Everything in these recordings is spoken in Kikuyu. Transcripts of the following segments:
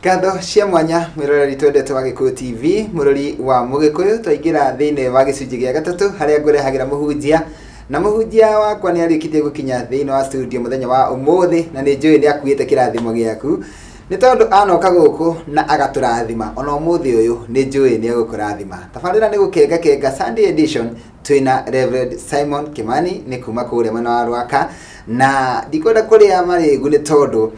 Ngatho cia mwanya mwĩroreri twendete wa Gĩkũyũ TV, mũrori wa Mũgĩkũyũ. Twaingĩra thĩinĩ wa gĩcunjĩ gĩa gatatũ harĩa ngũrehagĩra mũhunjia, na mũhunjia wakwa nĩ arĩkĩtie gũkinya thĩinĩ wa studio mũthenya wa ũmũthĩ, na nĩ njũĩ nĩ akuĩte kĩrathimo gĩaku, nĩ tondũ anoka gũkũ na agatũrathima. Ona ũmũthĩ ũyũ nĩ njũĩ nĩ egũkũrathima. Tabarĩra nĩ Gũkenga Kenga Sunday Edition. Twĩna Reverend Simon Kimani, nĩ kuma kũrĩa mwena wa Rwaka, na ndikwenda kũrĩa marĩgu nĩ tondũ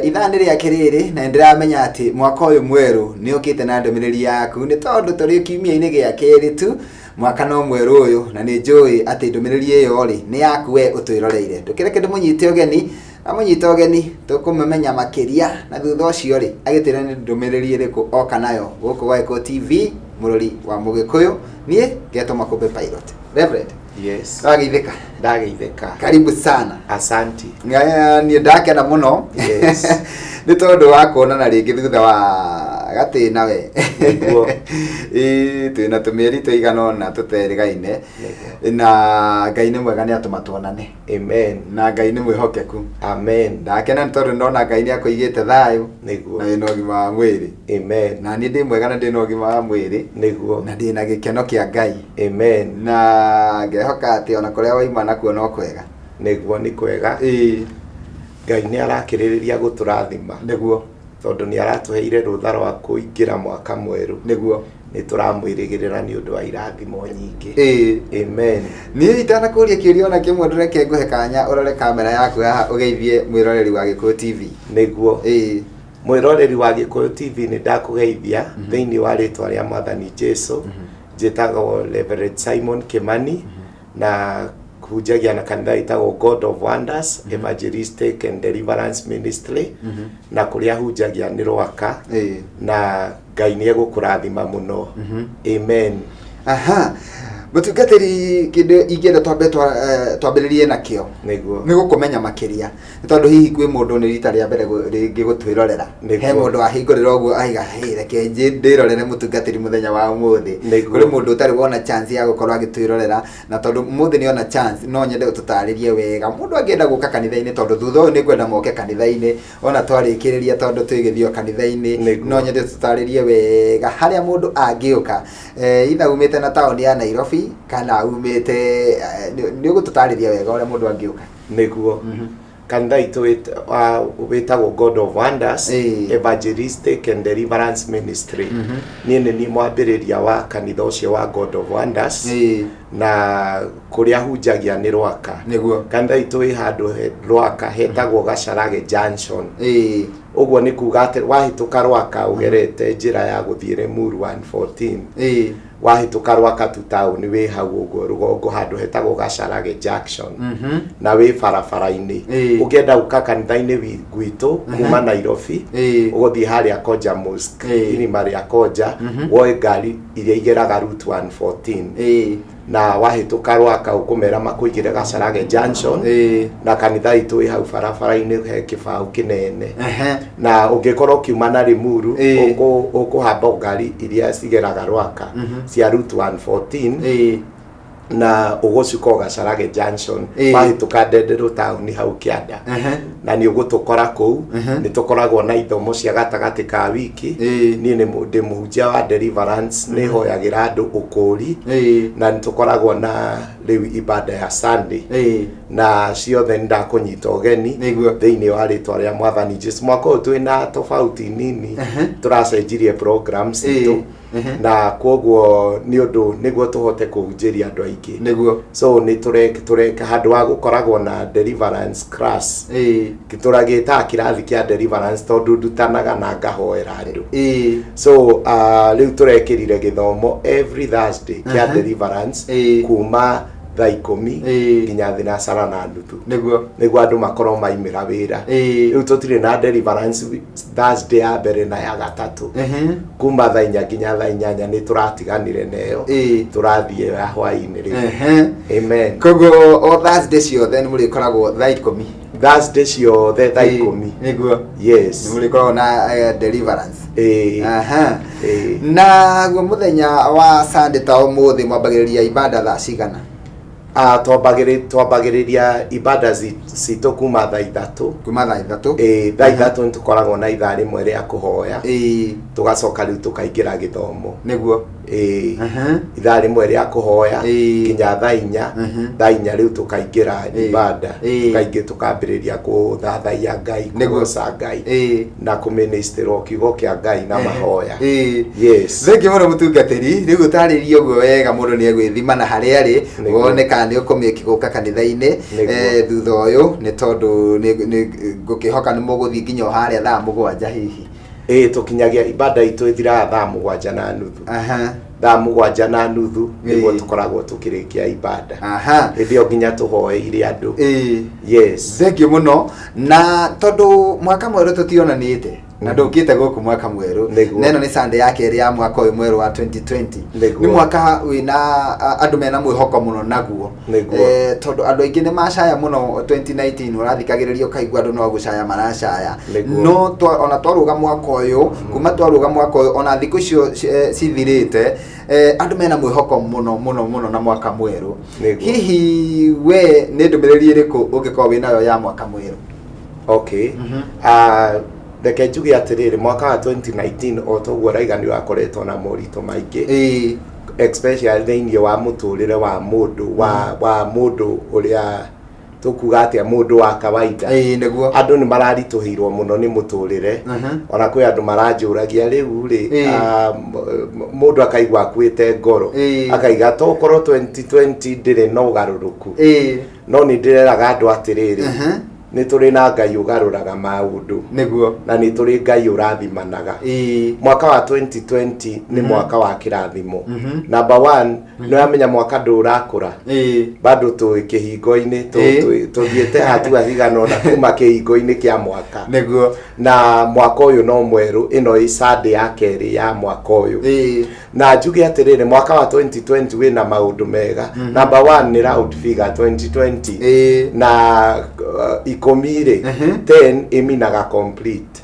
ithaa nĩ rĩake rĩrĩ, na nĩndĩramenya atĩ mwaka ũyũ mwerũ nĩ ũkĩte na ndũmĩrĩri yaku, nĩ tondũ tũrĩ kiumia-inĩ gĩa kerĩ tu, mwaka no mwerũ ũyũ, na nĩ njũĩ atĩ ndũmĩrĩri ĩyo rĩ nĩ yaku we ũtwĩroreire. Ndũkĩreke ndĩmũnyite ũgeni, amũnyita ũgeni tũkũmũmenya makĩria, na thutha ũcio rĩ agĩtwĩra nĩ ndũmĩrĩri ĩrĩkũ oka nayo gũkũ gwa Gĩkũyũ TV, mũrori wa Mũgĩkũyũ. Niĩ ngetwo Makũmbĩ Pilot. Reverend. Yes. Wageithĩka? Ndageithĩka. Karibu sana. Asanti. Niĩ ndakena mũno nĩ tondũ wa kuonana rĩngĩ thutha wa gatĩna we. Nĩguo. Ĩĩ, twĩna tũmĩeri tũigana ũna tũterĩgaine, na Ngai nĩ mwega, nĩ atũma tuonane. Amen. Na Ngai nĩ mwĩhokeku. Amen. Ndakena nĩ tondũ ndona Ngai nĩ akũigĩte thayũ Nĩguo. na wĩna ũgima wa mwĩrĩ. Amen. Na niĩ ndĩ mwega na ndĩ na ũgima wa mwĩrĩ Nĩguo. na ndĩ na gĩkeno kĩa Ngai. Amen. Na ngehoka atĩ ona kũrĩa waima nakuo no kwega. Nĩguo, nĩ kwega. Ngai nĩ arakĩrĩrĩria gũtũrathima. Tondũ nĩ aratũheire rũtha rwa kũingĩra mwaka mwerũ. Nĩ tũramwĩrĩgĩrĩra nĩ ũndũ wa irathimo nyingĩ. Amen. Niĩ itanakũria kĩũria ona kĩmwe, ndũreke ngũhe kanya ũrore kamera yaku haha ũgeithie mwĩroreri wa Gĩkũyũ TV. Nĩguo. Mwĩroreri wa Gĩkũyũ TV, nĩ ndakũgeithia thĩinĩ wa rĩtwa rĩa Mwathani Jesu. Njĩtagwo Reverend Simon Kimani na hunjagia na kanitha ĩtagwo God of Wonders Evangelistic and Deliverance Ministry, na kũrĩa hunjagia nĩ Rwaka. Na Ngai nĩ egũkũrathima mũno. Amen. Aha, mũtungatĩri, kĩndũ ingĩenda twambe twambĩrĩrie nakĩo nĩ gũkũmenya makĩria, nĩ tondũ hihi kwĩ mũndũ nĩ rita rĩa mbere rĩngĩ gũtwĩrorera. He mũndũ wahingũrĩra ũguo aiga, "Hey, reke ndĩrorere mũtungatĩri mũthenya wa ũmũthĩ." Kũrĩ mũndũ ũtarĩ wona chance ya gũkorwo agĩtwĩrorera, na tondũ ũmũthĩ nĩ ona chance, no nyende ũtũtarĩrie wega mũndũ angĩenda gũka kanitha-inĩ, tondũ thutha ũyũ nĩ ngwenda moke kanitha-inĩ ona twarĩkĩrĩria, tondũ twĩgĩthio kanitha-inĩ. No nyende tũtarĩrie wega harĩa mũndũ angĩũka, either umĩte na taũni ya Nairobi kana umĩte nĩ ũgũtũtarĩria wega ũrĩa mũndũ angĩũka. Nĩguo, kanitha itũ wĩtagwo God of Wonders Evangelistic and Deliverance Ministry. Niĩ nĩ niĩ mwambĩrĩria wa kanitha ũcio wa God of Wonders, na kũrĩa hunjagia nĩ Rwaka. Kanitha itũ wĩ handũ Rwaka hetagwo Gacarage Junction. Ũguo nĩ kuga atĩ wahĩtũka Rwaka ũgerete njĩra ya gũthiĩ Limuru 114, wahĩtũka Rwaka tu taũni, wĩ hau ũguo rũgongo handũ hetagwo Gacarage Junction, na wĩ barabara-inĩ. Ũngĩenda gũka kanitha-inĩ gwitũ kuma Nairobi, ũgũthiĩ harĩa Koja Mosque, irima rĩa Koja, woe ngari iria igeraga Route 114, na wahĩtũka Rwaka ũkũmera makũigĩre Gacarage Junction, na kanitha itũ ĩ hau barabara-inĩ, he kĩbaũ kĩnene. Na ũngĩkorwo ũkiuma na Limuru, ũkũhamba ngari iria cigeraga Rwaka cia Route 114, na ũgũcuka o Gacarage Junction, wahĩtũka Ndenderũ taũni hau kĩanda, na nĩ ũgũtũkora kũu. Nĩ tũkoragwo na ithomo cia gatagatĩ ka wiki. Niĩ nĩ ndĩ mũhunjia wa deliverance, nĩ hoyagĩra andũ ũkũũri, na nĩ tũkoragwo na rĩu ibada ya Sunday, na ciothe nĩ ndakũnyita ũgeni thĩinĩ wa rĩtwa rĩa Mwathani Jesu. Mwaka ũyũ twĩna tofauti nini, tũracenjirie programs citũ, na kwoguo nĩ ũndũ nĩguo tũhote kũhunjĩria andũ aingĩ. So nĩ tũreka handũ wa gũkoragwo na deliverance class, tũragĩtaga kĩrathi kĩa deliverance, tondũ ndutanaga na ngahoera andũ. So rĩu tũrekĩrire gĩthomo every Thursday kĩa deliverance kuma thaa 10 nginya 6:30, nĩguo andũ makorwo maimĩra wĩra. Rĩu tũtirĩ na deliverance Thursday ya mbere na ya gatatũ kuma thaa 4 nginya thaa 8, nĩ tũratiganire nayo. Tũrathiĩ ya hwaĩ-inĩ rĩu. Amen. Koguo o Thursday ciothe nĩ mũrĩkoragwo thaa 10? Thursday ciothe thaa 10. Yes. Nĩ mũrĩkoragwo na deliverance. Ĩĩ. Ĩĩ. Naguo mũthenya wa Sunday ta ũmũthĩ mwambagĩrĩria ibada thaa cigana? Ah, twambagĩrĩria ibada citũ kuma thaa 3. Kuma thaa 3. Ĩĩ, thaa 3 nĩ tũkoragwo na ithaa rĩmwe rĩa kũhoya. Tũgacoka rĩu tũkaingĩra gĩthomo. Ĩĩ. Ithaa rĩmwe rĩa kũhoya nginya thaa 4. Thaa 4 rĩu tũkaingĩra ibada. Tũkaingĩ tũkambĩrĩria kũthathaiya Ngai, kũgoca Ngai na kũministĩrwo kiugo kĩa Ngai na mahoya. Yes. Thengiũ mũno mũtungatĩri. Rĩu ũtarĩrie ũguo wega, mũndũ nĩ egwĩthima na harĩa arĩ, wone kana nĩ ũkũmĩki gũka kanitha-inĩ. Thutha ũyũ nĩ tondũ ngũkĩhoka nĩ mũgũthiĩ nginya o harĩa thaa 7 hihi. Ĩĩ, tũkinyagia ibada itũ ĩthiraga thaa 7:30. Thaa 7:30 nĩguo tũkoragwo tũkĩrĩkia ibada. Hĩndĩ ĩyo nginya tũhoeire andũ. Yes. Thengiũ mũno. Na tondũ mwaka mwerũ tũtionanĩte na ndũkĩte gũkũ mwaka mwerũ, na ĩno nĩ Sunday ya kerĩ ya mwaka ũyũ mwerũ wa 2020. Nĩ mwaka wĩna andũ mena mwĩhoko mũno naguo. Tondũ andũ aingĩ nĩ macaya mũno 2019, ũrathikagĩrĩria ũkaigua andũ no gũcaya maracaya. No ona twarũga mwaka ũyũ, kuma twarũga mwaka ũyũ ona thikũ icio cithirĩte, andũ mena mwĩhoko mũno mũno mũno na mwaka mwerũ. Hihi we nĩ ndũmĩrĩri ĩrĩkũ ũngĩkorwo wĩnayo ya mwaka mwerũ? Okay. Ah, reke njuge atĩrĩrĩ, mwaka wa 2019 o toguo raiga nĩ wakoretwo na moritũ maingĩ, especially thĩinĩ wa mũtũrĩre wa mũndũ wa mũndũ ũrĩa tũkuga atĩa, mũndũ wa kawaida. Ĩĩ, nĩguo. Andũ nĩ mararitũhĩirwo mũno nĩ mũtũrĩre. Ona kwĩ andũ maranjũragia rĩu rĩ, mũndũ akaigua akuĩte ngoro, akaiga tokorwo 2020 ndĩrĩ na ũgarũrũku. No nĩ ndĩreraga andũ atĩrĩrĩ, nĩ tũrĩ na Ngai ũgarũraga maũndũ, na nĩ tũrĩ Ngai ũrathimanaga. Mwaka wa 2020 nĩ mwaka wa kĩrathimo. Number one, nĩ ũramenya mwaka ndũrakũra, bado twĩ kĩhingo-inĩ, tũthiĩte hatua cigana ũna kuma kĩhingo-inĩ kĩa mwaka. Na mwaka ũyũ no mwerũ, ĩno ĩ Sunday ya kerĩ ya mwaka ũyũ. Na njuge atĩrĩrĩ, mwaka wa 2020 wĩna maũndũ mega. Number one nĩ round figure 2020. Na 10 rĩ, 10 ĩminaga complete.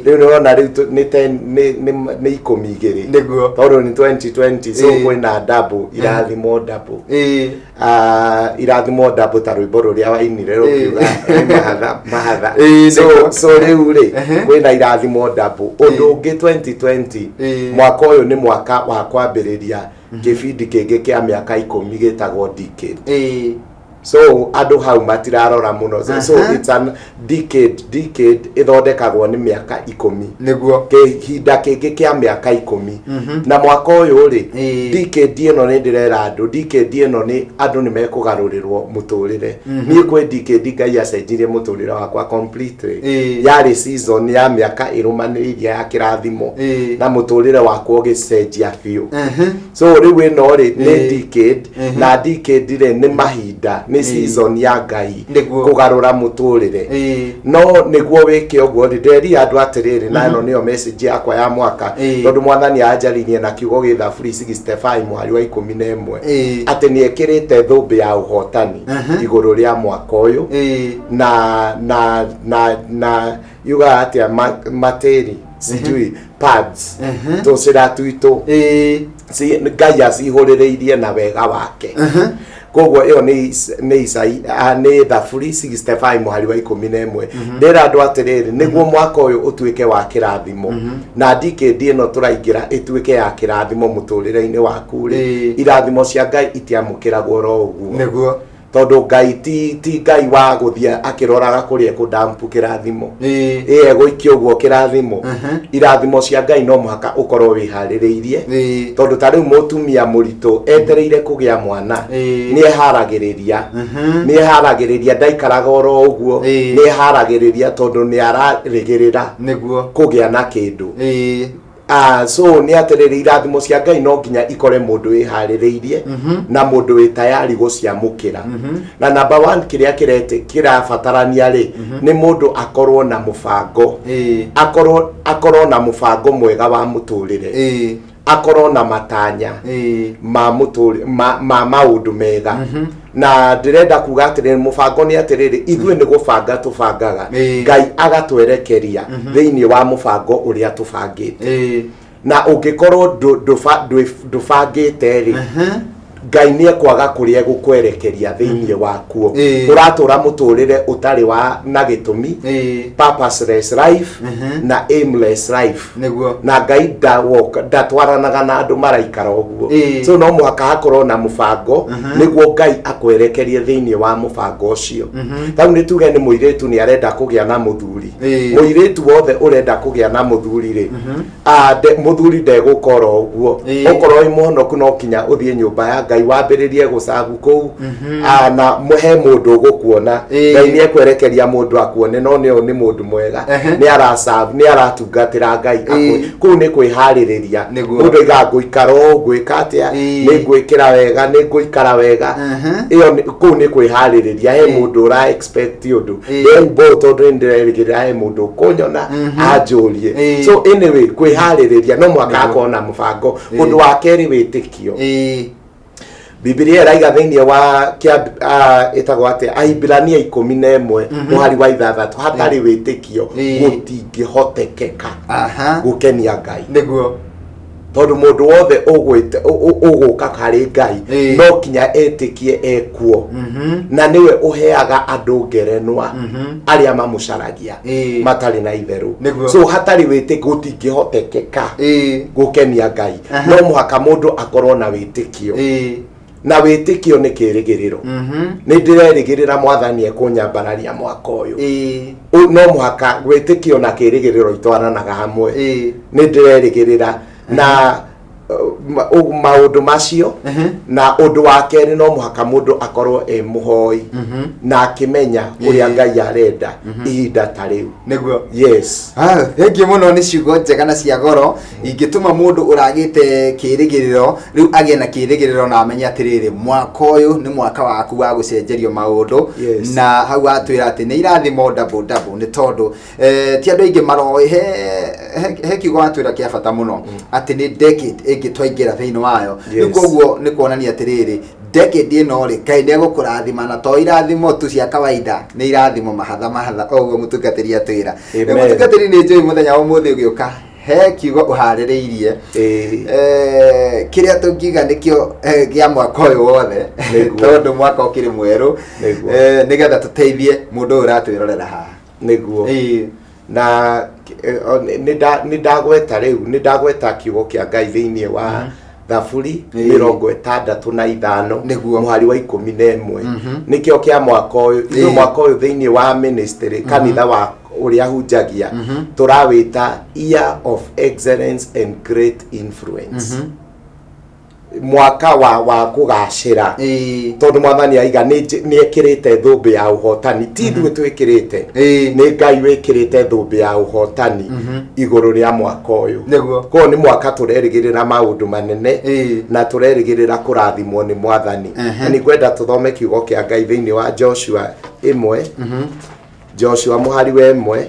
Rĩu nĩwona rĩu nĩ 10, nĩ 12. Tondũ nĩ 2020, so kwĩna double irathimo, double. Ah, irathimo double, ta rwĩmbo rũrĩa wainire rũkiuga nĩ mahatha mahatha. So so rĩu rĩ, kwĩna irathimo double. Ũndũ ũngĩ, 2020, mwaka ũyũ nĩ mwaka wa kwambĩrĩria kĩbindi kĩngĩ kĩa mĩaka 10 gĩtagwo decade. So andũ hau matirarora mũno. So it's an decade. Decade ĩthondekagwo nĩ mĩaka 10. Kĩhinda kĩngĩ kĩa mĩaka 10. Na mwaka ũyũ rĩ, decade ĩno nĩ ndĩrera andũ, decade ĩno nĩ andũ nĩ mekũgarũrĩrwo mũtũrĩre. Niĩ kwĩ decade Ngai acenjirie mũtũrĩre wakwa completely. Yarĩ season ya mĩaka ĩrũmanĩrĩirie ya kĩrathimo, na mũtũrĩre wakwa ũgĩcenjia biũ. So rĩu ĩno rĩ nĩ decade. Na decade rĩ nĩ mahinda, nĩ season ya Ngai kũgarũra mũtũrĩre. No nĩguo wĩke ũguo rĩ, nderire andũ atĩrĩrĩ, na ĩno nĩyo message yakwa ya mwaka, tondũ Mwathani anjaririe na kiugo gĩ Thaburi 65 mũhari wa 11, atĩ nĩ ekĩrĩte thũmbĩ ya ũhotani igũrũ rĩa mwaka ũyũ. Na yugaga atĩa, matĩri sijui pads, tũcĩra twitũ, Ngai acihũrĩrĩirie na wega wake. Koguo ĩyo nĩ nĩ Thaburi 65 mũhari wa 11. Ndĩra andũ atĩrĩrĩ, nĩguo mwaka ũyũ ũtuĩke wa kĩrathimo na decade ĩno tũraingĩra ĩtuĩke ya kĩrathimo mũtũrĩre-inĩ waku rĩ, irathimo cia Ngai itiamũkĩragwo oro ũguo. Tondũ Ngai ti Ngai wa gũthiĩ akĩroraga kũrĩa ekũdampu kĩrathimo. Ĩ egũikia ũguo kĩrathimo. Irathimo cia Ngai no mũhaka ũkorwo wĩharĩrĩirie. Tondũ ta rĩu mũtumia mũritũ etereire kũgĩa mwana, nĩ eharagĩrĩria, nĩ eharagĩrĩria, ndaikaraga oro ũguo. Nĩ eharagĩrĩria tondũ nĩ ararĩgĩrĩra kũgĩa na kĩndũ. Ah, so nĩ atĩrĩrĩ, irathimo cia Ngai no nginya ikore mũndũ wĩharĩrĩirie na mũndũ wĩ tayari gũciamũkĩra. Na number one, kĩrĩa kĩrete kĩrabatarania rĩ, nĩ mũndũ akorwo na mũbango, akorwo na mũbango mwega wa mũtũrĩre, akorwo na matanya ma mũtũrĩ ma maũndũ mega. Na ndĩrenda kuga atĩrĩrĩ, mũbango nĩ atĩrĩrĩ, ithuĩ nĩ gũbanga tũbangaga, Ngai agatwerekeria thĩinĩ wa mũbango ũrĩa tũbangĩte. Na ũngĩkorwo ndũbangĩte rĩ, Ngai nĩ ekwaga kũrĩa egũkwerekeria thĩinĩ wakuo. Ũratũra mũtũrĩre ũtarĩ wa na gĩtũmi, purposeless life na aimless life. Na Ngai ndatwaranaga na andũ maraikara ũguo. So no mũhaka hakorwo na mũbango nĩguo Ngai akwerekerie thĩinĩ wa mũbango ũcio. Tau nĩ tuge nĩ mũirĩtu nĩ arenda kũgĩa na mũthuri. Mũirĩtu wothe ũrenda kũgĩa na mũthuri rĩ, mũthuri ndegũkora ũguo. Okorwo wĩ mũhonoku no kinya ũthiĩ nyũmba ya Ngai wambĩrĩrie gũcabu kũu. Na he mũndũ ũgũkuona. Ngai nĩ ekwerekeria mũndũ akuone, no nĩ nĩ mũndũ mwega, nĩ aracabu, nĩ aratungatĩra Ngai. Kũu nĩ kwĩharĩrĩria. Mũndũ aigaga ngũikara ũũ, ngwĩka atĩa, nĩ ngwĩkĩra wega, nĩ ngũikara wega. Ĩyo kũu nĩ kwĩharĩrĩria. He mũndũ ũra expect ũndũ. Ndĩrehumba ũũ tondũ nĩ ndĩrerĩgĩrĩra he mũndũ ũkũnyona anjũrie. So anyway, kwĩharĩrĩria no mũhaka hakorwo na mũbango. Ũndũ wa kerĩ, wĩtĩkio. Bibilia ĩraiga thĩinĩ wa ĩtagwo atĩa, Ahibirania 11 mũhari wa 6, hatarĩ wĩtĩkio gũtingĩhotekeka gũkenia Ngai. Tondũ mũndũ wothe ũgũka harĩ Ngai no kinya etĩkie ekuo, na nĩwe ũheaga andũ ngerenwa arĩa mamũcaragia matarĩ na itherũ. So hatarĩ wĩtĩkio gũtingĩhotekeka gũkenia Ngai. No mũhaka mũndũ akorwo na wĩtĩkio. Na wĩtĩkio nĩ kĩrĩgĩrĩro. Nĩ ndĩrerĩgĩrĩra Mwathani ekũnyambararia mwaka ũyũ. No mũhaka wĩtĩkio na kĩrĩgĩrĩro itwaranaga hamwe. Nĩ ndĩrerĩgĩrĩra na maũndũ macio. Na ũndũ wa kerĩ, no mũhaka mũndũ akorwo e mũhoi na akĩmenya ũrĩa Ngai arenda ihinda ta rĩu. Yes. Thengiũ mũno nĩ ciugo njega na cia goro ingĩtũma mũndũ ũragĩte kĩrĩgĩrĩro rĩu agĩe na kĩrĩgĩrĩro na amenye atĩrĩrĩ, mwaka ũyũ nĩ mwaka waku wa gũcenjerio maũndũ. Na hau watwĩra atĩ nĩ irathimo double double, nĩ tondũ ti andũ aingĩ maroĩ. He kiugo watwĩra kĩa bata mũno atĩ nĩ decade ĩngĩ twaingĩra thĩinĩ wayo. Rĩu koguo nĩ kuonania atĩrĩrĩ, decade ĩno rĩ, Ngai nĩ egũkũrathima, na to irathimo tu cia kawaida, nĩ irathimo mahatha mahatha o ũguo mũtungatĩri atwĩra. Rĩu Amen. mũtungatĩri, nĩ njũĩ mũthenya wa ũmũthĩ ũgĩũka he kiugo ũharĩrĩirie. Kĩrĩa tũngiuga nĩkĩo gĩa mwaka ũyũ wothe, tondũ mwaka ũkĩrĩ mwerũ. Nĩgetha tũteithie mũndũ ũyũ ũratwĩrorera haha. Na nĩ ndagweta rĩu, nĩ ndagweta kiugo kĩa Ngai thĩinĩ wa Thaburi 65 mũhari wa 11. Nĩkĩo kĩa mwaka ũyũ. Ithuĩ mwaka ũyũ thĩinĩ wa ministry, kanitha wa ũrĩa hunjagia, tũrawĩta Year of Excellence and Great Influence, mwaka wa kũgacĩra, tondũ Mwathani aiga nĩ ekĩrĩte thũmbĩ ya ũhotani. Ti ithuĩ twĩkĩrĩte, nĩ Ngai wĩkĩrĩte thũmbĩ ya ũhotani igũrũ rĩa mwaka ũyũ. Koguo nĩ mwaka tũrerĩgĩrĩra maũndũ manene na tũrerĩgĩrĩra kũrathimwo nĩ Mwathani. Na nĩ ngwenda tũthome kiugo kĩa Ngai thĩinĩ wa Joshua 1, Joshua mũhari wa 1.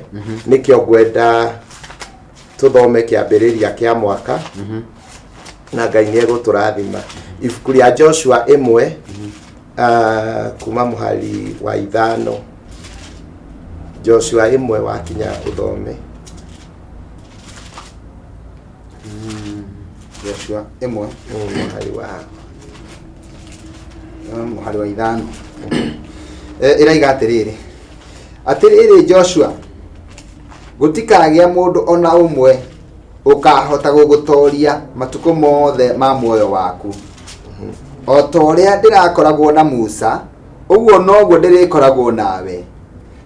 Nĩkĩo ngwenda tũthome kĩambĩrĩria kĩa mwaka, na Ngai nĩ egũtũrathima. Ibuku rĩa Joshua 1, kuma mũhari wa 5. Joshua 1, wakinya ũthome. Joshua 1. Mũhari wa Mũhari wa 5. Ĩraiga atĩrĩrĩ, atĩrĩrĩ Joshua, gũtikagĩa mũndũ ona ũmwe ũkahota gũgũtooria matukũ mothe ma muoyo waku. O ta ũrĩa ndĩrakoragwo na Musa, ũguo noguo ndĩrĩkoragwo nawe.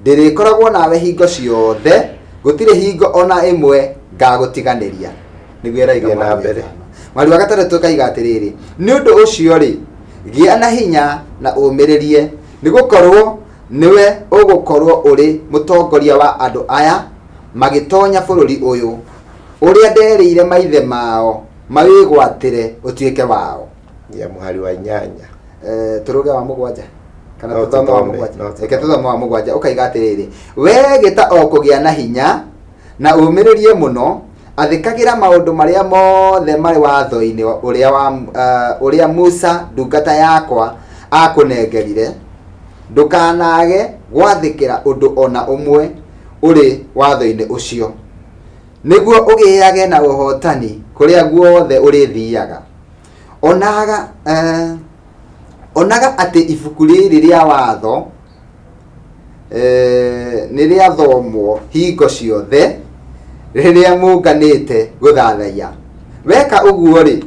Ndĩrĩkoragwo nawe hingo ciothe, gũtirĩ hingo ona ĩmwe ngagũtiganĩria. Nĩguo ĩraiga. Thiĩ na Mũhari wa mbere. 5. Mũhari wa 6 ĩkaiga atĩrĩrĩ, nĩ ũndũ ũcio rĩ, gĩa na hinya na ũmĩrĩrie, nĩ gũkorwo nĩwe ũgũkorwo ũrĩ mũtongoria wa andũ aya magĩtonya bũrũri ũyũ ũrĩa nderĩire maithe mao mawĩgwatĩre ũtuĩke wao. Ya mũhari wa 8. Tũrũge wa 7 kana No tũthome wa tũthome, 7? no tũthome. Reke tũthome wa 7. Ũkaiga atĩrĩrĩ, we gĩta o kũgĩa na hinya na ũmĩrĩrie mũno, athĩkagĩra maũndũ marĩa mothe marĩ watho-inĩ ũrĩa wa ũrĩa Musa ndungata yakwa akũnengerire. Ndũkanage gwathĩkĩra ũndũ ona ũmwe ũrĩ watho-inĩ ũcio, nĩguo ũgĩage na ũhotani kũrĩa guothe ũrĩthiaga. Onaga Onaga atĩ ibuku rĩrĩ rĩa watho nĩ rĩathomwo hingo ciothe rĩrĩa mũnganĩte gũthathaiya. Weka ũguo-rĩ,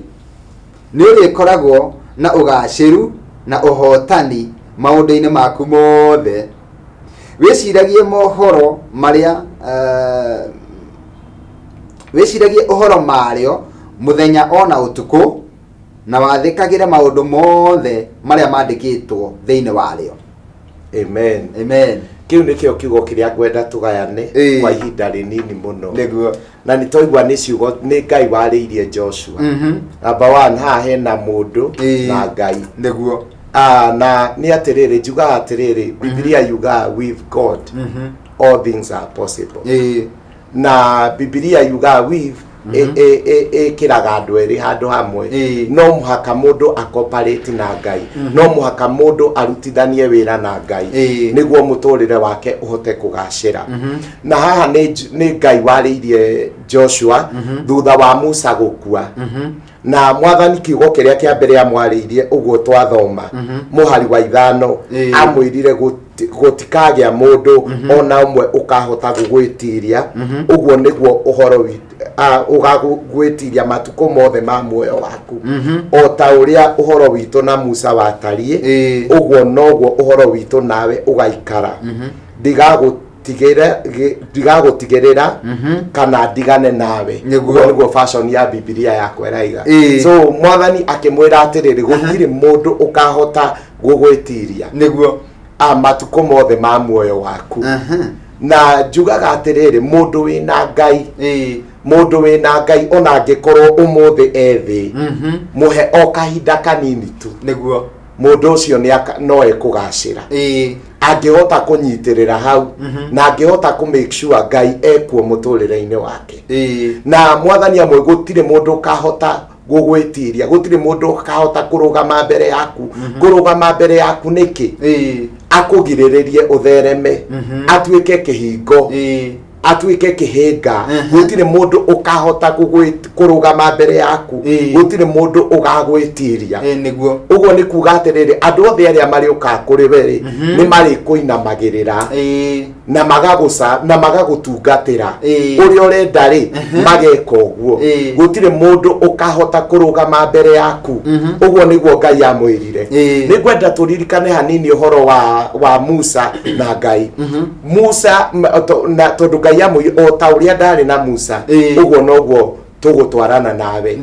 nĩ ũrĩkoragwo na ũgaacĩru na ũhootani maũndũ-inĩ maku mothe. Wĩciragie mohoro marĩa wĩciragie ũhoro marĩo mũthenya o na ũtukũ, na wathĩkagĩre maũndũ mothe marĩa mandĩkĩtwo thĩinĩ warĩo. Amen. Amen. Kĩu nĩkĩo kiugo kĩrĩa ngwenda tũgayane kwa ihinda rĩnini mũno. Nĩguo. Na nĩ twaigua nĩ ciugo nĩ Ngai warĩirie Joshua. Number one, haha hena mũndũ na Ngai. Nĩguo. Ah, na nĩ atĩrĩrĩ, njugaga atĩrĩrĩ, Bibilia yugaga with God all things are possible. Na Bibilia yugaga with ĩkĩraga andũ erĩ handũ hamwe. No mũhaka mũndũ acoperate na Ngai, no mũhaka mũndũ arutithanie wĩra na Ngai nĩguo mũtũrĩre wake ũhote kũgacĩra. Na haha nĩ Ngai warĩirie Joshua thutha wa Musa gũkua. Na mwathani kiugo kĩrĩa kĩa mbere amwarĩirie, ũguo twathoma mũhari wa 5, amwĩrire gũtikagĩa mũndũ ona ũmwe ũkahota gũgwĩtiria. Ũguo nĩguo ũhoro ũgagwĩtiria matukũ mothe ma muoyo waku. O ta ũrĩa ũhoro witũ na Musa watariĩ, ũguo noguo ũhoro witũ nawe ũgaikara. Ndigagũtigĩrĩra kana ndigane nawe. Ũguo nĩguo version ya Bibilia yakwa ĩraiga. So mwathani akĩmwĩra atĩrĩrĩ, gũtirĩ mũndũ ũkahota gũgwĩtiria a matukũ mothe ma muoyo waku. Na njugaga atĩrĩrĩ, mũndũ wĩna Ngai, mũndũ wĩna Ngai, ona angĩkorwo ũmũthĩ e thĩ, mũhe o kahinda kanini tu, mũndũ ũcio no ekũgacĩra angĩhota kũnyitĩrĩra hau na angĩhota kũ make sure Ngai ekuo mũtũrĩre-inĩ wake. Na mwathani amwe, gũtirĩ mũndũ ũkahota gũgwĩtiria, gũtirĩ mũndũ ũkahota kũrũgama mbere yaku. Kũrũgama mbere yaku nĩkĩ? Akũgirĩrĩrie ũthereme, atuĩke kĩhingo, atuĩke kĩhĩnga. Gũtirĩ mũndũ ũkahota kũrũgama mbere yaku. Gũtirĩ mũndũ ũgagwĩtiria. Nĩguo. Ũguo nĩ kuga atĩrĩrĩ, andũ othe arĩa marĩũkaga kũrĩ we rĩ, nĩ marĩkũinamagĩrĩra na magagũca na magagũtungatĩra. Ũrĩa ũrenda rĩ, mageka ũguo. Gũtirĩ mũndũ ũkahota kũrũgama mbere yaku. Ũguo nĩguo Ngai amwĩrire. Nĩ ngwenda tũririkane hanini ũhoro wa Musa na Ngai. Musa na tondũ Ngai amwĩrire, o ta ũrĩa ndarĩ na Musa, ũguo noguo tũgũtwarana nawe.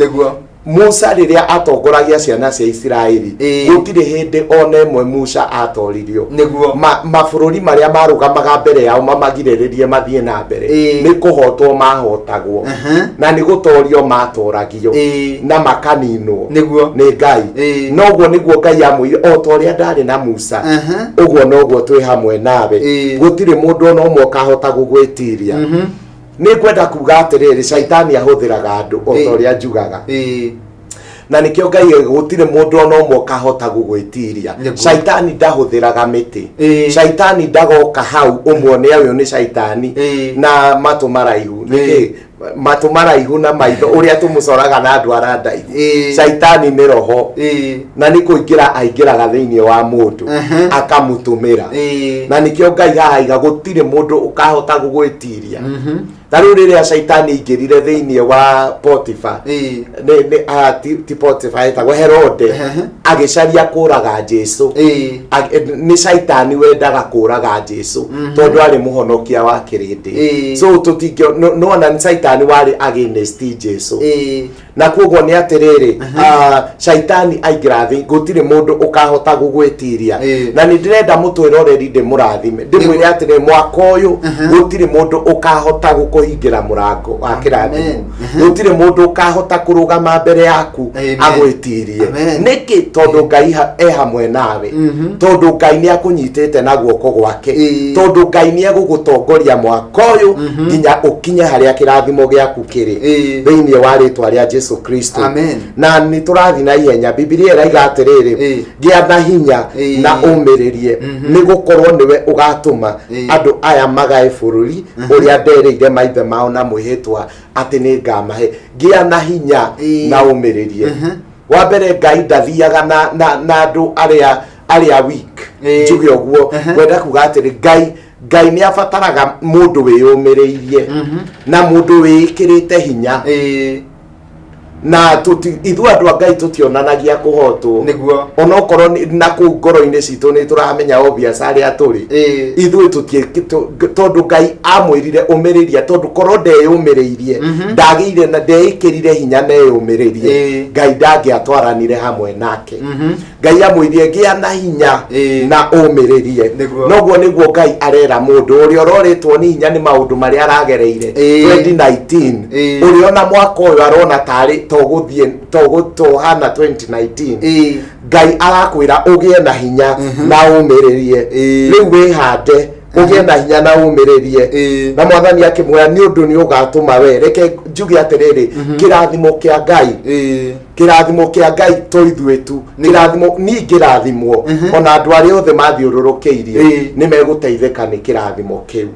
Musa rĩrĩa atongoragia ciana cia Isiraeli, gũtirĩ hĩndĩ ona ĩmwe Musa atoririo. Mabũrũri marĩa marũgamaga mbere yao mamagirĩrĩrie mathiĩ na mbere, nĩ kũhotwo mahotagwo na nĩ gũtorio matoragio na makaninwo nĩ Ngai. Noguo nĩguo Ngai amwĩrire, o ta ũrĩa ndarĩ na Musa, ũguo noguo twĩ hamwe nawe. Gũtirĩ mũndũ ona ũmwe ũkahota gũgwĩtiria. Nĩ ngwenda kuga atĩrĩrĩ, caitani ahũthĩraga andũ o ta ũrĩa njugaga, na nĩkĩo Ngai gũtirĩ mũndũ ona ũmwe ũkahota gũgwĩtiria. Caitani ndahũthĩraga mĩtĩ. Caitani ndagoka hau ũmuone ũyũ nĩ caitani na matũ maraihu. Nĩkĩ matũ maraihu na maitho ũrĩa tũmũcoraga na ndwara ndaihu? Caitani nĩ roho, na nĩ kũingĩra aingĩraga thĩinĩ wa mũndũ akamũtũmĩra. Na nĩkĩo Ngai haha aiga gũtirĩ mũndũ ũkahota gũgwĩtiria. Ta rĩu rĩrĩa caitani aingĩrire thĩinĩ wa Potifa, ti Potifa, etagwo Herode, agĩcaria kũraga Jesu. Nĩ caitani wendaga kũraga Jesu tondũ arĩ mũhonokia wa kĩrĩndĩ. So tũtingĩ nona nĩ caitani warĩ against Jesu. Na koguo nĩ atĩrĩrĩ, caitani aingĩra thĩ, gũtirĩ mũndũ ũkahota gũgwĩtiria. Na nĩ ndĩrenda mũtwĩroreri ndĩmũrathime, ndĩmwĩre atĩrĩrĩ, mwaka ũyũ gũtirĩ mũndũ ũkahota gũkũhingĩra mũrango wa kĩrathimo. Gũtirĩ mũndũ ũkahota kũrũgama mbere yaku agwĩtirie. Nĩkĩ? Tondũ Ngai e hamwe nawe, tondũ Ngai nĩ akũnyitĩte na guoko gwake, tondũ Ngai nĩ egũgũtongoria mwaka ũyũ nginya ũkinye harĩa kĩrathimo gĩaku kĩrĩ, thĩinĩ wa rĩtwa rĩa Jesu Kristo. Amen. Na nĩ tũrathiĩ na ihenya. Bibilia ĩraiga atĩrĩrĩ, gĩa na hinya na ũmĩrĩrie, nĩ gũkorwo nĩwe ũgatũma andũ aya magae bũrũri ũrĩa nderĩire maithe mao na mwĩhĩtwa atĩ nĩ ngamahe. Gĩa na hinya na ũmĩrĩrie. Wa mbere, Ngai ndathiaga na andũ arĩa weak. Njuge ũguo, ngwenda kuga atĩrĩ, Ngai nĩ abataraga mũndũ wĩyũmĩrĩirie na mũndũ wĩĩkĩrĩte hinya. Na ithuĩ andũ a Ngai tũtionanagia kũhotwo. Onokorwo na kũu ngoro-inĩ citũ nĩ tũramenya obvious arĩa tũrĩ. Ithuĩ tondũ Ngai amwĩrire ũmĩrĩria, tondũ korwo ndeyũmĩrĩirie, ndagĩire na ndeĩkĩrire hinya na eyũmĩrĩrie, Ngai ndangĩatwaranire hamwe nake. Ngai amwĩrire, "Gĩa na hinya na ũmĩrĩrie." Noguo nĩguo Ngai arera mũndũ ũrĩa ũrorĩtwo nĩ hinya nĩ maũndũ marĩa aragereire 2019, ũrĩa ona mwaka ũyũ arona tarĩ togũthiĩ tohana 2019. Ngai arakwĩra ũgĩe na hinya na ũmĩrĩrie. Rĩu wĩhande, ũgĩe na hinya na ũmĩrĩrie. Na Mwathani akĩmwĩra, nĩ ũndũ nĩ ũgatũma we. Reke njuge atĩrĩrĩ, kĩrathimo kĩa Ngai, kĩrathimo kĩa Ngai to ithuĩ tu. Kĩrathimo niĩ ngĩrathimwo, ona andũ arĩa othe mathiũrũrũkĩirie nĩ megũteithĩka nĩ kĩrathimo kĩu.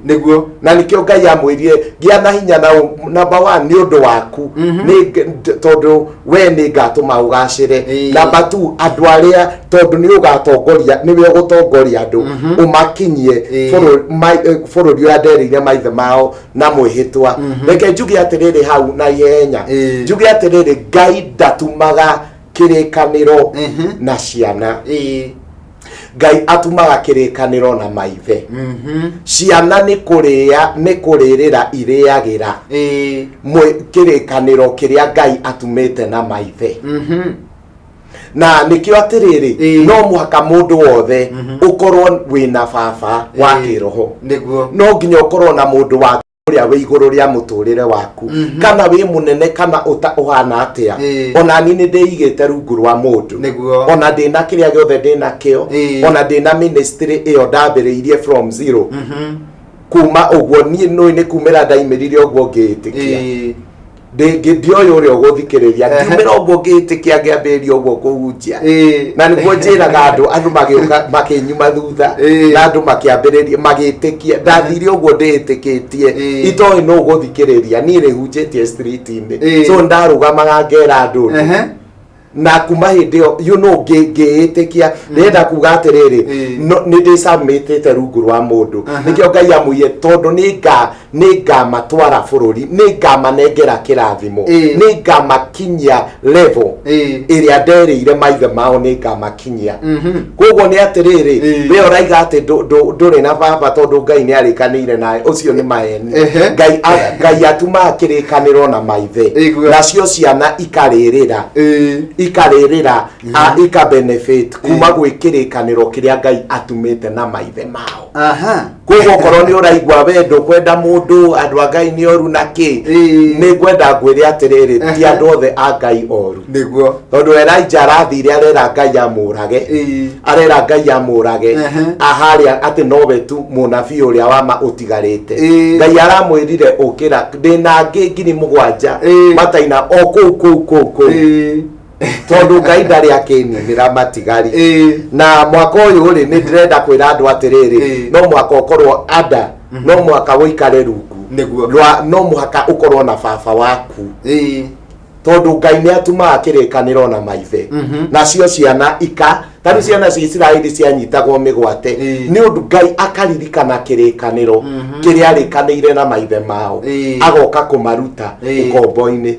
Na nĩkĩo Ngai amwĩrire, "Gĩa na hinya na number one, nĩ ũndũ waku, nĩ tondũ we nĩ ngatũma ũgacĩre. Number two, andũ arĩa, tondũ nĩ ũgatongoria, nĩwe ũgũtongoria andũ ũmakinyie bũrũri ũrĩa nderĩire maithe mao na mwĩhĩtwa." Reke njuge atĩrĩrĩ hau na ihenya, njuge atĩrĩrĩ, Ngai ndatumaga kĩrĩkanĩro na ciana. Ngai atumaga kĩrĩkanĩro na maithe. Ciana nĩ kũrĩa, nĩ kũrĩrĩra irĩagĩra kĩrĩkanĩro kĩrĩa Ngai atumĩte na maithe. Na nĩkĩo atĩrĩrĩ, no mũhaka mũndũ wothe ũkorwo wĩna baba wa kĩroho. No nginya ũkorwo na mũndũ wa ũrĩa wĩ igũrũ rĩa mũtũrĩre waku, kana wĩ mũnene kana ũta ũhana atĩa. Ona niĩ nĩ ndĩigĩte rungu rwa mũndũ. Ona ndĩna kĩrĩa gĩothe ndĩna kĩo, ona ndĩna ministry ĩyo ndambĩrĩirie from zero, kuma ũguo niĩ nũĩ nĩ kumĩra ndaimĩrire ũguo ngĩĩtĩkia. Ndioĩ ũrĩa ũgũthikĩrĩria. Ngiumĩra ũguo ngĩĩtĩkia, ngĩambĩrĩria ũguo kũhunjia. Na nĩguo njĩraga andũ, andũ magĩũka makĩnyuma thutha, na andũ makĩambĩrĩria magĩtĩkia. Ndathire ũguo ndĩĩtĩkĩtie, itoĩ nũ ũgũthikĩrĩria. Niĩ rĩhunjĩtie street-inĩ, so ndarũgamaga ngera andũ ũndũ. Na kuma hĩndĩ ĩyo ngĩĩtĩkia. Ndĩrenda kuga atĩrĩrĩ, nĩ ndĩcamĩtĩte rungu rwa mũndũ. Nĩkĩo Ngai amwĩire, tondũ nĩ ngamatwara bũrũri, nĩ ngamanengera kĩrathimo, nĩ ngamakinyia level ĩrĩa nderĩire maithe mao nĩ ngamakinyia. Koguo nĩ atĩrĩrĩ, we ũraiga atĩ ndũrĩ na baba tondũ Ngai nĩ arĩkanĩire nawe, ũcio nĩ maheni. Ngai atumaga kĩrĩkanĩro na maithe. Nacio ciana ikarĩrĩra, ikarĩrĩra, ika benefit kuma gwĩ kĩrĩkanĩro kĩrĩa Ngai atumĩte na maithe mao. Koguo okorwo nĩ ũraigua we ndũkwenda mũndũ, andũ a Ngai nĩ oru na kĩ, nĩ ngwenda ngwĩre atĩrĩrĩ, ti andũ othe a Ngai oru. Tondũ Elijah arathire arera Ngai amũrage, arera Ngai amũrage, aharĩa atĩ nowe tu mũnabii ũrĩa wa ma ũtigarĩte. Ngai aramwĩrire, "Ũkĩra, ndĩna angĩ 7,000 mataina o kũu kũu kũu kũu." Tondũ Ngai ndarĩ akĩninĩra matigari. Na mwaka ũyũ rĩ, nĩ ndĩrenda kwĩra andũ atĩrĩrĩ, no mũhaka ũkorwo ada, no mũhaka ũikare rungu rwa, no mũhaka ũkorwo na baba waku, tondũ Ngai nĩ atumaga kĩrĩkanĩro na maithe. Nacio ciana ika tarĩu ciana cia Isiraeli cianyitagwo mĩgwate, nĩ ũndũ Ngai akaririkana kĩrĩkanĩro kĩrĩa arĩkanĩire na maithe mao, agoka kũmaruta ũkombo-inĩ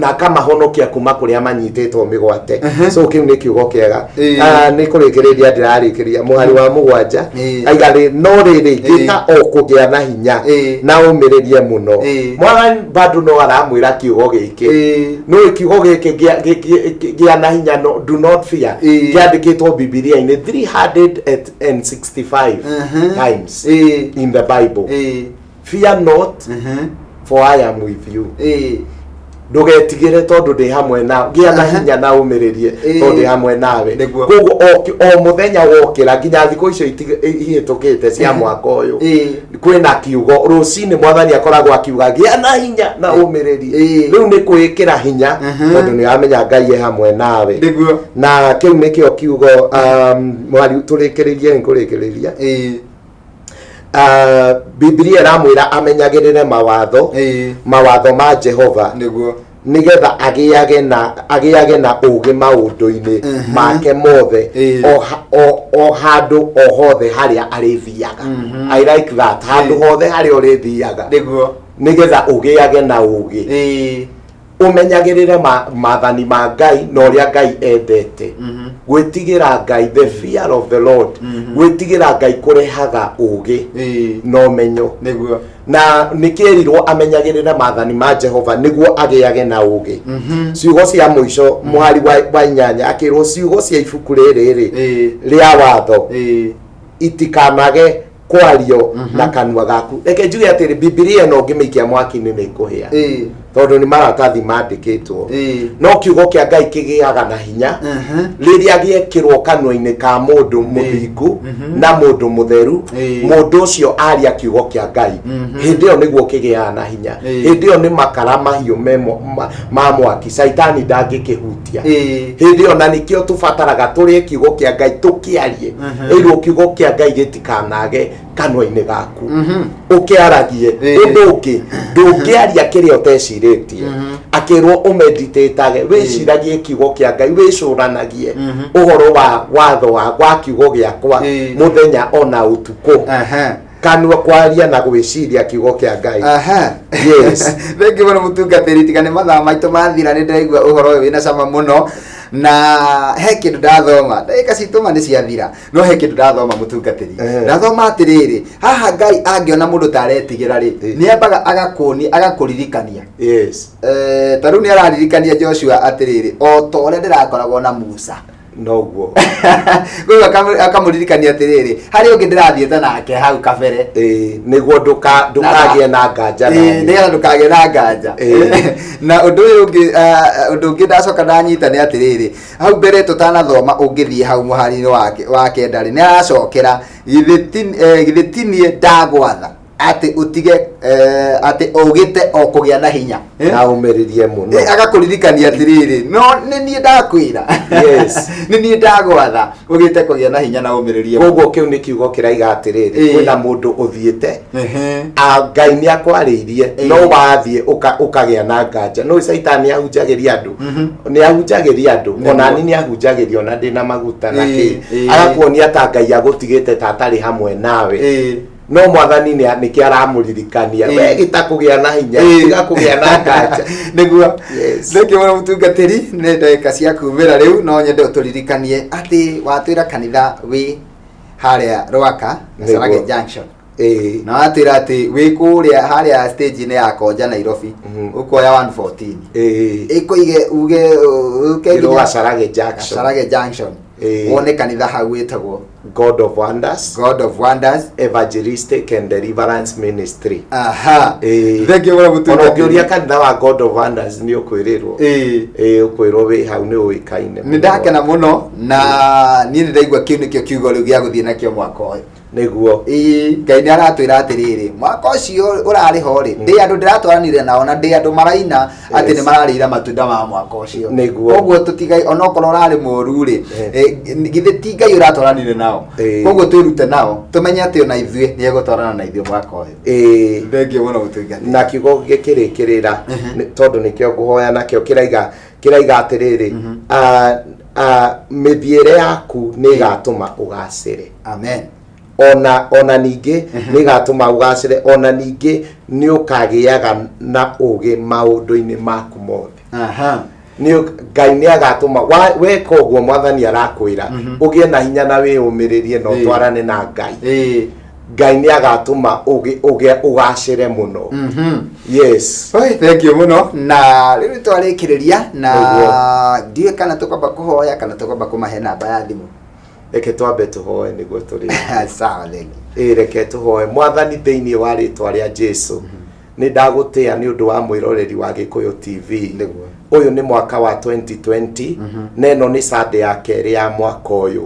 na akamahonokia kuma kũrĩa manyitĩtwo mĩgwate. So kĩu nĩ kiugo kĩega. Ah, nĩ kũrĩkĩrĩria ndĩrarĩkĩria mũhari wa 7. Aiga rĩ, "No rĩrĩ, ngĩta o kũgĩa na hinya na ũmĩrĩrie mũno." Mwathani bado no aramwĩra kiugo gĩkĩ. Nĩ kiugo gĩkĩ gĩa na hinya, no, do not fear, kĩandĩkĩtwo Bibilia-inĩ 365 times in the Bible. "Fear not, for I am with you." Ndũgetigĩre tondũ ndĩ hamwe na gĩa na hinya na ũmĩrĩrie, tondũ ndĩ hamwe nawe. Koguo o mũthenya wokĩra, nginya thikũ icio ihĩtũkĩte cia mwaka ũyũ, kwĩna kiugo rũcinĩ Mwathani akoragwo akiuga, "Gĩa na hinya na ũmĩrĩrie." Rĩu nĩ kwĩĩkĩra hinya, tondũ nĩ ũramenya Ngai e hamwe nawe. Na kĩu nĩkĩo kiugo. Mwari tũrĩkĩrĩrie, nĩ kũrĩkĩrĩria. Bibilia ĩramwĩra amenyagĩrĩre mawatho, mawatho ma Jehova. Nĩgetha agĩage na ũũgĩ maũndũ-inĩ make mothe, o handũ o hothe harĩa arĩthiaga. I like that, handũ hothe harĩa ũrĩthiaga, nĩgetha ũgĩage na ũũgĩ, ũmenyagĩrĩre maathani ma Ngai na ũrĩa Ngai endete. Gwĩtigĩra Ngai, the fear of the Lord, gwĩtigĩra Ngai kũrehaga ũũgĩ na ũmenyo. Na nĩkĩerirwo amenyagĩrĩre maathani ma Jehova nĩguo agĩage na ũũgĩ. Ciugo cia mũico, mũhari wa 8, akĩrwo ciugo cia ibuku rĩrĩ rĩ rĩa watho itikanage kwario na kanua gaku. Reke njuge atĩrĩ, Bibilia ĩno ũngĩmĩikia mwaki-inĩ nĩ ĩkũhĩa, tondũ nĩ maratathi mandĩkĩtwo, no kiugo kĩa Ngai kĩgĩaga na hinya rĩrĩa gĩekĩrwo kanua-inĩ ka mũndũ mũthingu na mũndũ mũtheru. Mũndũ ũcio aria kiugo kĩa Ngai, hĩndĩ ĩyo nĩguo kĩgĩaga na hinya. Hĩndĩ ĩyo nĩ makara mahiũ ma mwaki, caitani ndangĩkĩhutia hĩndĩ ĩyo. Na nĩkĩo tũbataraga tũrĩe kiugo kĩa Ngai, tũkĩarie. Ĩrwo kiugo kĩa Ngai gĩtikanage kanua-inĩ gaku, ũkĩaragie. Ũndũ ũngĩ, ndũngĩaria kĩrĩa ũtecirĩtie. Akĩrwo ũmeditatage, wĩciragie kiugo kĩa Ngai, wĩcũranagie ũhoro wa watho wa kiugo gĩakwa mũthenya ona ũtukũ. Kanua kwaria na gwĩciria kiugo kĩa Ngai. Yes. Thengiũ mũno, mũtungatĩri. Tiga nĩ mathaa maitũ mathira, nĩ ndĩraigua ũhoro ũyũ wĩna cama mũno, na he kĩndũ ndathoma. Ndagĩka citũ ma nĩ ciathira, no he kĩndũ ndathoma, mũtungatĩri. Ndathoma atĩrĩrĩ, haha Ngai angĩona mũndũ ta aretigĩra rĩ, nĩ ambaga agakuonia, agakũririkania. Ta rĩu nĩ araririkania Joshua atĩrĩrĩ, o ta ũrĩa ndĩrakoragwo na Musa, Noguo. Koguo akamũririkania atĩrĩrĩ, harĩ ũngĩ ndĩrathiĩte nake hau kabere. Ĩĩ, nĩguo ndũkagĩe na nganja na niĩ. Nĩgetha ndũkagĩe na nganja. Na ũndũ ũyũ ũngĩ, ũndũ ũngĩ ndacoka ndanyita nĩ atĩrĩrĩ, hau mbere tũtanathoma, ũngĩthiĩ hau mũhari-inĩ wa 9 rĩ, nĩ aracokera, githĩ ti niĩ ndagwatha atĩ ũtige, atĩ ũgĩte o kũgĩa na hinya? Na ũmĩrĩrie mũno. Agakũririkania atĩrĩrĩ, no nĩ niĩ ndakwĩra, nĩ niĩ ndagwatha ũgĩte kũgĩa na hinya na ũmĩrĩrie mũno. Koguo kĩu nĩ kiugo kĩraiga atĩrĩrĩ, kwĩna mũndũ ũthiĩte, Ngai nĩ akwarĩirie, no wathiĩ ũkagĩa na nganja. No caitani nĩ ahunjagĩria andũ, nĩ ahunjagĩria andũ, ona niĩ nĩ ahunjagĩria, ona ndĩna maguta na kĩ, agakuonia ta Ngai agũtigĩte, ta atarĩ hamwe nawe. No Mwathani nĩkĩo aramũririkania, we gĩta kũgĩa na hinya, tiga kũgĩa na nganja. Thengiũ mũno, mũtungatĩri. Nĩ ndagĩka cia kumĩra rĩu, no nyende ũtũririkanie atĩ watwĩra kanitha wĩ harĩa Rwaka, Gacharage Junction, na watwĩra atĩ wĩ kũrĩa harĩa stage-inĩ ya Konja Nairobi, ũkuoya 114, ĩkũige uge ũke ĩrwo nginya Gacharage Junction. Gacharage Junction, wone kanitha hau wĩtagwo God of Wonders, God of Wonders Evangelistic and Deliverance Ministry. Thengiũ mũno, Ona mũtungatĩri. ũngĩũria kanitha wa God of Wonders nĩ ũkwĩrĩrwo. Ĩĩ, ũkwĩrwo wĩ hau, nĩ ũĩkaine. Nĩ ndakena mũno, na niĩ nĩ ndaigua kĩu nĩkĩo kiugo rĩu gĩa gũthiĩ nakĩo mwaka ũyũ. Ĩĩ, Ngai nĩ aratwĩra atĩrĩrĩ, mwaka ũcio ũrarĩ ho rĩ, ndĩ andũ ndĩratwaranire nao, na ndĩ andũ maraina atĩ nĩ mararĩira matunda ma mwaka ũcio. Koguo tũtigai, onokorwo ũrarĩ mũru rĩ, githĩ ti Ngai ũratwaranire nao? Koguo twĩrute nao, tũmenye atĩ ona ithuĩ nĩ egũtwarana na ithuĩ mwaka ũyũ. Thengiũ mũno, mũtungatĩri. Na kiugo gĩkĩrĩkĩrĩra, tondũ nĩkĩo ngũhoya nakĩo, kĩraiga atĩrĩrĩ, mĩthiĩre yaku nĩ ĩgatũma ũgacĩre. Amen. Ona ningĩ nĩ ĩgatũma ũgacĩre, ona ningĩ nĩ ũkagĩaga na ũgĩ maũndũ-inĩ maku mothe. Nĩ Ngai nĩ agatũma weka ũguo Mwathani arakwĩra ũgĩe na hinya na wĩyũmĩrĩrie na ũtwarane na Ngai. Ngai nĩ agatũma ũgĩe ũgacĩre mũno. Yes. Oi, thank you mũno. Na rĩu twarĩkĩrĩria na ndiũĩ kana tũkwamba kũhoya kana tũkwamba kũmahe namba ya thimũ. Reke twambe tũhoe nĩguo tũrĩ. Sawa, thank you. Ĩ, reke tũhoe. Mwathani, thĩinĩ wa rĩtwa rĩa Jesu, nĩ ndagũtĩa nĩ ũndũ wa mwĩroreri wa Gĩkũyũ TV. Ũyũ nĩ mwaka wa 2020, na ĩno nĩ Sunday ya kerĩ ya mwaka ũyũ.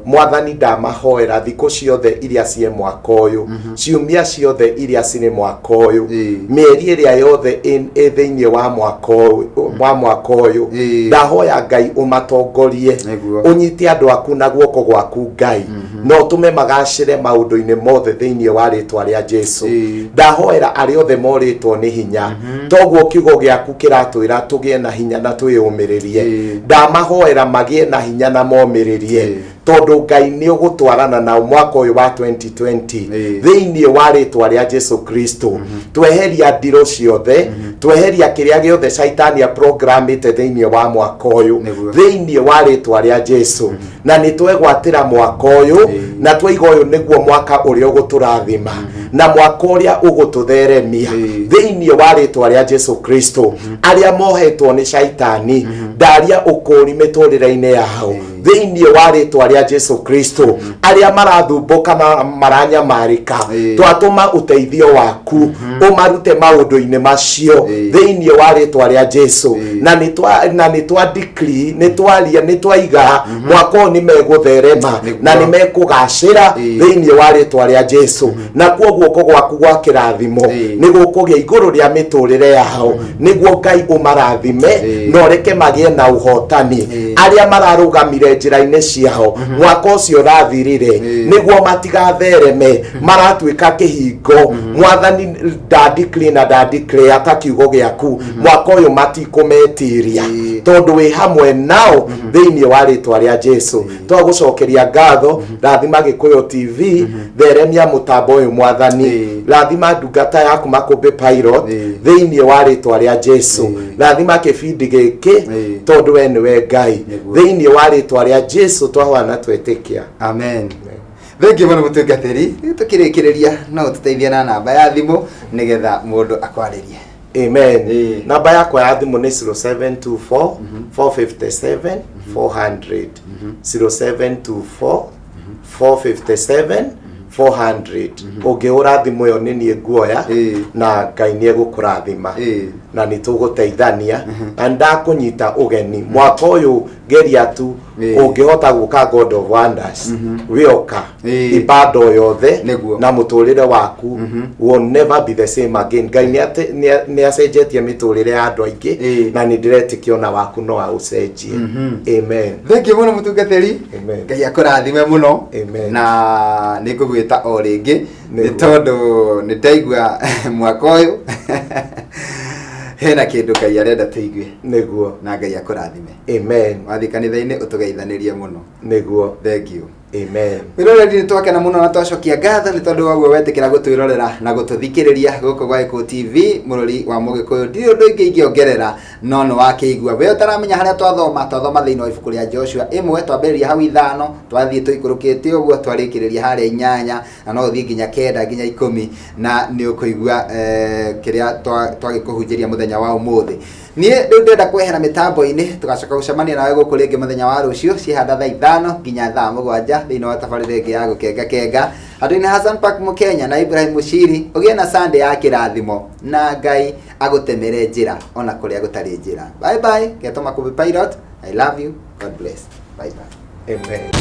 Mwathani, ndamahoera thikũ ciothe iria ciĩ mwaka ũyũ, ciumia ciothe iria cirĩ mwaka ũyũ, mĩeri ĩrĩa yothe ĩ thĩinĩ wa mwaka ũyũ. wa mwaka ũyũ. Ndahoya Ngai ũmatongorie, ũnyite andũ aku na guoko gwaku Ngai, na ũtũme magacĩre maũndũ-inĩ mothe thĩinĩ wa rĩtwa rĩa Jesu. Ndahoera arĩa othe morĩtwo nĩ hinya, toguo kiugo gĩaku kĩratwĩra tũgĩe na hinya na twĩyũmĩrĩrie. Ndamahoera magĩe na hinya na momĩrĩrie, tondũ Ngai nĩ ũgũtwarana nao mwaka ũyũ wa 2020 thĩinĩ wa rĩtwa rĩa Jesu Kristo. Tweheria ndirũ ciothe, tweheria kĩrĩa gĩothe caitani aprogramĩte thĩinĩ wa mwaka ũyũ thĩinĩ wa rĩtwa rĩa Jesu. Na nĩ twegwatĩra mwaka ũyũ na twaiga ũyũ nĩguo mwaka ũrĩa ũgũtũrathima na mwaka ũrĩa ũgũtũtheremia thĩinĩ wa rĩtwa rĩa Jesu Kristo. Arĩa mohetwo nĩ caitani, ndaria ũkũũri mĩtũrĩre-inĩ yao thĩinĩ wa rĩtwa rĩa Jesu Kristo. Arĩa marathumbũka na maranyamarĩka, twatũma ũteithio waku ũmarute maũndũ-inĩ macio thĩinĩ wa rĩtwa rĩa Jesu. Na nĩ twa decree, nĩ twaria, nĩ twaiga mwaka ũyũ nĩ megũtherema na nĩ mekũgacĩra thĩinĩ wa rĩtwa rĩa Jesu. Na kuo guoko gwaku gwa kĩrathimo nĩ gũkũgĩa igũrũ rĩa mĩtũrĩre yao, nĩguo Ngai ũmarathime na ũreke magĩe na ũhotani. Arĩa mararũgamire njĩra-inĩ ciao mwaka ũcio ũrathirire, nĩguo matigathereme, maratuĩka kĩhingo. Mwathani, nda decree na nda declare ta kiugo gĩaku, mwaka ũyũ matikũmetiria, tondũ wĩ hamwe nao thĩinĩ wa rĩtwa rĩa Jesu. Twagũcokeria ngatho. Rathima Gĩkũyũ TV, theremia mũtambo ũyũ Mwathani. Rathima ndungata yaku Makũmbĩ Pilot thĩinĩ wa rĩtwa rĩa Jesu. Rathima kĩbindi gĩkĩ, tondũ we nĩwe Ngai. Thĩinĩ wa rĩtwa rĩa Jesu twahoya na twetĩkia. Amen. Thengiũ mũno mũtungatĩri. Rĩu tũkĩrĩkĩrĩria, no ũtũteithie na namba ya thimũ nĩgetha mũndũ akwarĩrie. Amen. Namba yakwa ya thimũ nĩ 0724 457 400, 0724 457 400. Ũngĩhũra thimũ ĩyo nĩ niĩ nguoya, na Ngai nĩ egũkũrathima na nĩ tũgũteithania. Na ndakũnyita ũgeni mwaka ũyũ, geria tu ũngĩhota gũka God of Wonders, wĩoka ibanda o yothe na mũtũrĩre waku will never be the same again. Ngai nĩ acenjetie mĩtũrĩre ya andũ aingĩ, na nĩ ndĩretĩkia ona waku no aũcenjie. Amen. Thengiũ mũno mũtungatĩri. Amen. Ngai akũrathime mũno. Amen. Na nĩ ngũgwĩta o rĩngĩ, nĩ tondũ nĩ ndaigua mwaka ũyũ hena kĩndũ Ngai arenda tũigue. Na Ngai akũrathime. Amen. Wathiĩ kanitha-inĩ ũtũgeithanĩrie mũno. Thengiũ. Amen. Wĩroreri, nĩ twakena mũno na twacokia ngatho nĩ tondũ wa ũguo wetĩkĩra gũtwĩrorera na gũtũthikĩrĩria gũkũ gwa Gĩkũyũ TV. Mũrori wa Mũgĩkũyũ, ndirĩ ũndũ ingĩ ingĩongerera, no nĩ wakĩigua we ũtaramenya harĩa twathoma. Twathoma thĩinĩ wa ibuku rĩa Joshua 1, twambĩrĩria hau 5, twathiĩ tũikũrũkĩte ũguo, twarĩkĩrĩria harĩa 8, na no ũthiĩ nginya 9 nginya 10, na nĩ ũkũigua kĩrĩa twagĩkũhunjĩria mũthenya wa ũmũthĩ. Niĩ rĩu ndĩrenda kwehera mĩtambo-inĩ, tũgacoka gũcemania nawe gũkũ rĩngĩ mũthenya wa rũciũ cihanda thaa 5 nginya thaa 7 thĩinĩ wa tabarĩra ĩngĩ ya Gũkenga Kenga. Handũ-inĩ Hassan Park Mũkenya na Ibrahim Mushiri, ũgĩe na Sunday ya kĩrathimo na Ngai agũtemere njĩra ona kũrĩa gũtarĩ njĩra. Bye bye. Getwo Makũmbĩ Pilot. I love you. God bless. Bye bye. Amen.